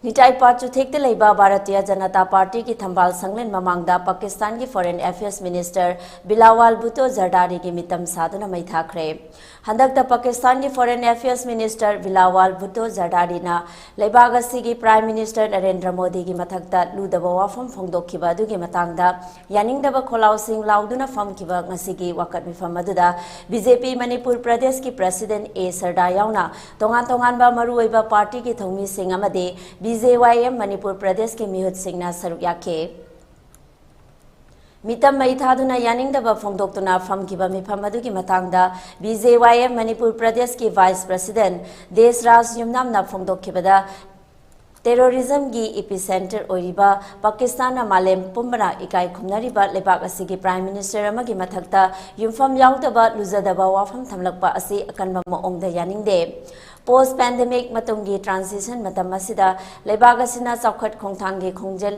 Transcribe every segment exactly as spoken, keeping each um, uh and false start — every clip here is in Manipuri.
ꯏꯇꯥꯏꯄꯥ ꯆꯨꯊꯦꯛꯇ ꯂꯩꯕ ꯚꯥꯔꯇꯤꯌ ꯖꯅꯇꯥ ꯄꯥꯔꯇꯤꯒꯤ ꯊꯝꯕꯥꯜ ꯁꯪꯂꯦꯟ ꯃꯃꯥꯡꯗ ꯄꯥꯀꯤꯁꯇꯥꯟꯒꯤ Foreign Affairs Minister ꯕꯤꯂꯥꯋꯥꯜ ꯚꯨꯇꯣ ꯖꯔꯗꯥꯔꯤꯒꯤ ꯃꯤꯇꯝ ꯁꯥꯗꯨꯅ ꯃꯩ ꯊꯥꯈ꯭ꯔꯦ꯫ ꯍꯟꯗꯛꯇ ꯄꯥꯀꯤꯁꯇꯥꯟꯒꯤ Foreign Affairs Minister ꯕꯤꯂꯥꯋꯥꯜ ꯚꯨꯇꯣ ꯖꯔꯗꯥꯔꯤꯅ ꯂꯩꯕꯥꯛ ꯑꯁꯤꯒꯤ Prime Minister ꯅꯔꯦꯟꯗ꯭ꯔ ꯃꯣꯗꯤꯒꯤ ꯃꯊꯛꯇ ꯂꯨꯗꯕ ꯋꯥꯐꯝ ꯐꯣꯡꯗꯣꯛꯈꯤꯕ ꯑꯗꯨꯒꯤ ꯃꯇꯥꯡꯗ ꯌꯥꯅꯤꯡꯗꯕ ꯈꯣꯜꯂꯥꯎꯁꯤꯡ ꯂꯥꯎꯗꯨꯅ ꯐꯝꯈꯤꯕ ꯉꯁꯤꯒꯤ ꯋꯥꯀꯠ ꯃꯤꯐꯝ ꯑꯗꯨꯗ ꯕꯤ ꯖꯦ ꯄꯤ ꯃꯅꯤꯄꯨꯔ ꯄ꯭ꯔꯗꯦꯁꯀꯤ President ꯑꯦ ꯁꯔꯗꯥ ꯌꯥꯎꯅ ꯇꯣꯉꯥꯟ ꯇꯣꯉꯥꯟꯕ ꯃꯔꯨꯑꯣꯏꯕ ꯄꯥꯔꯇꯤꯒꯤ ꯊꯧꯃꯤꯁꯤꯡ ꯑꯃꯗꯤ B J Y M Manipur ꯄ꯭ꯔꯗꯦꯁꯀꯤ ꯃꯤꯍꯨꯠꯁꯤꯡꯅ ꯁꯔꯨꯛ ꯌꯥꯈꯤ꯫ ꯃꯤꯇꯝ ꯃꯩ ꯊꯥꯗꯨꯅ ꯌꯥꯅꯤꯡꯗꯕ ꯐꯣꯡꯗꯣꯛꯇꯨꯅ ꯐꯝꯈꯤꯕ ꯃꯤꯐꯝ ꯑꯗꯨꯒꯤ ꯃꯇꯥꯡꯗ B J Y M Manipur ꯄ꯭ꯔꯗꯦꯁꯀꯤ Vice President ꯗꯦꯁꯔꯥꯖ ꯌꯨꯝꯅꯥꯝꯅ ꯐꯣꯡꯗꯣꯛꯈꯤꯕꯗ, terrorism ꯒꯤ epicenter ꯑꯣꯏꯔꯤꯕ ꯄꯥꯀꯤꯁꯇꯥꯟꯅ ꯃꯥꯂꯦꯝ ꯄꯨꯝꯕꯅ ꯏꯀꯥꯏ ꯈꯨꯝꯅꯔꯤꯕ ꯂꯩꯕꯥꯛ ꯑꯁꯤꯒꯤ Prime Minister ꯑꯃꯒꯤ ꯃꯊꯛꯇ ꯌꯨꯝꯐꯝ ꯌꯥꯎꯗꯕ ꯂꯨꯖꯗꯕ ꯋꯥꯐꯝ ꯊꯝꯂꯛꯄ ꯑꯁꯤ ꯑꯀꯟꯕ ꯃꯑꯣꯡꯗ ꯌꯥꯅꯤꯡꯗꯦ꯫ Post pandemic ꯃꯇꯨꯡꯒꯤ transition ꯃꯇꯝ ꯑꯁꯤꯗ ꯂꯩꯕꯥꯛ ꯑꯁꯤꯅ ꯆꯥꯎꯈꯠ ꯈꯣꯡꯊꯥꯡꯒꯤ ꯈꯣꯡꯖꯦꯜ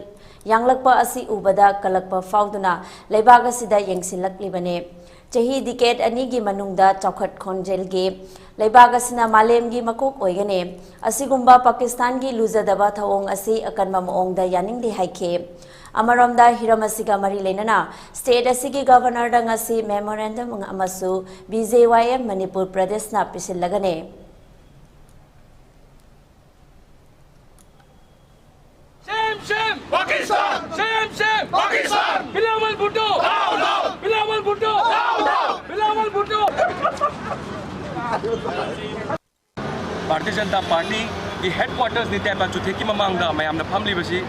ꯌꯥꯡꯂꯛꯄ ꯑꯁꯤ ꯎꯕꯗ ꯀꯜꯂꯛꯄ ꯐꯥꯎꯗꯨꯅ ꯂꯩꯕꯥꯛ ꯑꯁꯤꯗ ꯌꯦꯡꯁꯤꯜꯂꯛꯂꯤꯕꯅꯤ꯫ ꯆꯍꯤ decade ꯑꯅꯤꯒꯤ ꯃꯅꯨꯡꯗ ꯆꯥꯎꯈꯠ ꯈꯣꯡꯖꯦꯜꯒꯤ ꯂꯩꯕꯥꯛ ꯑꯁꯤꯅ ꯃꯥꯂꯦꯝꯒꯤ ꯃꯀꯣꯛ ꯑꯣꯏꯒꯅꯤ꯫ ꯑꯁꯤꯒꯨꯝꯕ ꯄꯥꯀꯤꯁꯇꯥꯟꯒꯤ ꯂꯨꯖꯗꯕ ꯊꯧꯑꯣꯡ ꯑꯁꯤ ꯑꯀꯟꯕ ꯃꯑꯣꯡꯗ ꯌꯥꯅꯤꯡꯗꯦ ꯍꯥꯏꯈꯤ꯫ ꯑꯃꯔꯣꯝꯗ ꯍꯤꯔꯝ ꯑꯁꯤꯒ ꯃꯔꯤ ꯂꯩꯅꯅ state ꯑꯁꯤꯒꯤ Governor ꯗ ꯉꯁꯤ memorandum ꯑꯃꯁꯨ B J Y M Manipur ꯄ꯭ꯔꯗꯦꯁꯅ ꯄꯤꯁꯤꯜꯂꯒꯅꯤ꯫ Same, same! Pakistan! Same, same! Pakistan! Bilawal Bhutto! Down, down! Bilawal Bhutto! Down, down! Bilawal Bhutto! Bharatiya Janata ꯄꯥꯔꯇꯤꯒꯤ headquarters ꯅꯤ ꯇꯦꯝꯕꯥ ꯆꯨꯊꯦꯛꯀꯤ ꯃꯃꯥꯡꯗ ꯃꯌꯥꯝꯅ ꯐꯝꯂꯤꯕꯁꯤ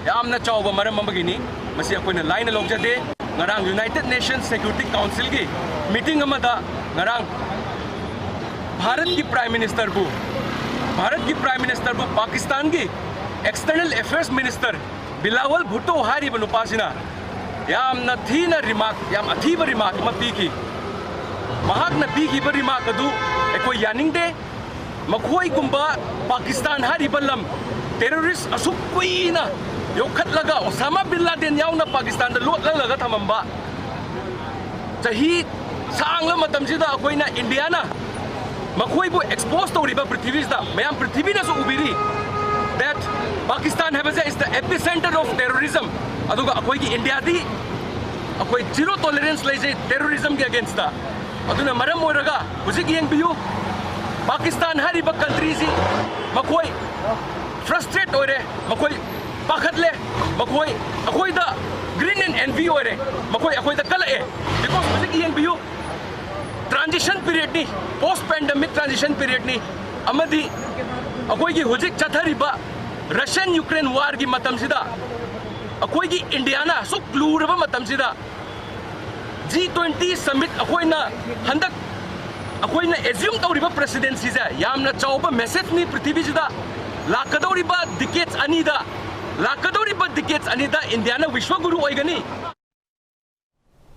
ꯌꯥꯝꯅ ꯆꯥꯎꯕ ꯃꯔꯝ ꯑꯃꯒꯤꯅꯤ꯫ ꯃꯁꯤ ꯑꯩꯈꯣꯏꯅ ꯂꯥꯏꯅ ꯂꯧꯖꯗꯦ꯫ ꯉꯔꯥꯡ United Nations Security Council ꯒꯤ meeting ꯑꯃꯗ ꯉꯔꯥꯡ ꯚꯥꯔꯠꯀꯤ Prime Minister ꯕꯨ, ꯚꯥꯔꯠꯀꯤ Prime Minister ꯕꯨ ꯄꯥꯀꯤꯁꯇꯥꯟꯒꯤ External Affairs Minister ꯕꯤꯂꯥꯋꯜ ꯚꯨꯠꯇꯣ ꯍꯥꯏꯔꯤꯕ ꯅꯨꯄꯥꯁꯤꯅ ꯌꯥꯝꯅ ꯊꯤꯅ remark, ꯌꯥꯝ ꯑꯊꯤꯕ remark ꯑꯃ ꯄꯤꯈꯤ꯫ ꯃꯍꯥꯛꯅ ꯄꯤꯈꯤꯕ remark ꯑꯗꯨ ꯑꯩꯈꯣꯏ ꯌꯥꯅꯤꯡꯗꯦ꯫ ꯃꯈꯣꯏꯒꯨꯝꯕ ꯄꯥꯀꯤꯁꯇꯥꯟ ꯍꯥꯏꯔꯤꯕ ꯂꯝ terrorist ꯑꯁꯨꯛ ꯀꯨꯏꯅ ꯌꯣꯛꯈꯠꯂꯒ, ꯑꯣꯁꯥꯃꯥ ꯕꯤꯟ ꯂꯥꯗꯦꯟ ꯌꯥꯎꯅ ꯄꯥꯀꯤꯁꯇꯥꯟꯗ ꯂꯣꯠꯍꯜꯂꯒ ꯊꯝꯃꯝꯕ, ꯆꯍꯤ ꯁꯥꯡꯂꯕ ꯃꯇꯝꯁꯤꯗ ꯑꯩꯈꯣꯏꯅ ꯏꯟꯗꯤꯌꯥꯅ ꯃꯈꯣꯏꯕꯨ expose ꯇꯧꯔꯤꯕ ꯄ꯭ꯔꯤꯊꯤꯕꯤꯁꯤꯗ, ꯃꯌꯥꯝ ꯄ꯭ꯔꯤꯊꯤꯕꯤꯅꯁꯨ ꯎꯕꯤꯔꯤ that ꯍꯥꯏꯕꯁꯦ is the epicenter of terrorism. ꯑꯗꯨꯒ ꯑꯩꯈꯣꯏꯒꯤ ꯏꯟꯗꯤꯌꯥꯗꯤ ꯑꯩꯈꯣꯏ zero tolerance ꯂꯩꯖꯩ terrorismꯒꯤ againstꯇ. ꯑꯗꯨꯅ ꯃꯔꯝ ꯑꯣꯏꯔꯒ ꯍꯧꯖꯤꯛ ꯌꯦꯡꯕꯤꯌꯨ, ꯄꯥꯀꯤꯁꯇꯥꯟ ꯍꯥꯏꯔꯤꯕ countryꯁꯤ ꯃꯈꯣꯏ frustrate ꯑꯣꯏꯔꯦ, ꯃꯈꯣꯏ ꯄꯥꯈꯠꯂꯦ, ꯃꯈꯣꯏ ꯑꯩꯈꯣꯏꯗ greed and envy ꯑꯣꯏꯔꯦ, ꯃꯈꯣꯏ ꯑꯩꯈꯣꯏꯗ ꯀꯜꯂꯛꯑꯦ. Because ꯍꯧꯖꯤꯛ ꯌꯦꯡꯕꯤꯌꯨ, transition periodꯅꯤ, post pandemic transition periodꯅꯤ, ꯑꯃꯗꯤ ꯑꯩꯈꯣꯏꯒꯤ ꯍꯧꯖꯤꯛ ꯆꯠꯊꯔꯤꯕ Russian Ukraine warꯒꯤ ꯃꯇꯝꯁꯤꯗ ꯑꯩꯈꯣꯏꯒꯤ ꯏꯟꯗꯤꯌꯥꯅ ꯑꯁꯨꯛ ꯂꯨꯔꯕ ꯃꯇꯝꯁꯤꯗ G twenty summit ꯑꯩꯈꯣꯏꯅ ꯍꯟꯗꯛ ꯑꯩꯈꯣꯏꯅ assume ꯇꯧꯔꯤꯕ presidencyꯁꯦ ꯌꯥꯝꯅ ꯆꯥꯎꯕ messageꯅꯤ ꯄ꯭ꯔꯤꯊꯤꯕꯤꯁꯤꯗ. ꯂꯥꯛꯀꯗꯧꯔꯤꯕ decades ꯑꯅꯤꯗ, ꯂꯥꯛꯀꯗꯧꯔꯤꯕ decades ꯑꯅꯤꯗ ꯏꯟꯗꯤꯌꯥꯅ ꯋꯤꯁ꯭ꯋꯒꯨꯔꯨ ꯑꯣꯏꯒꯅꯤ.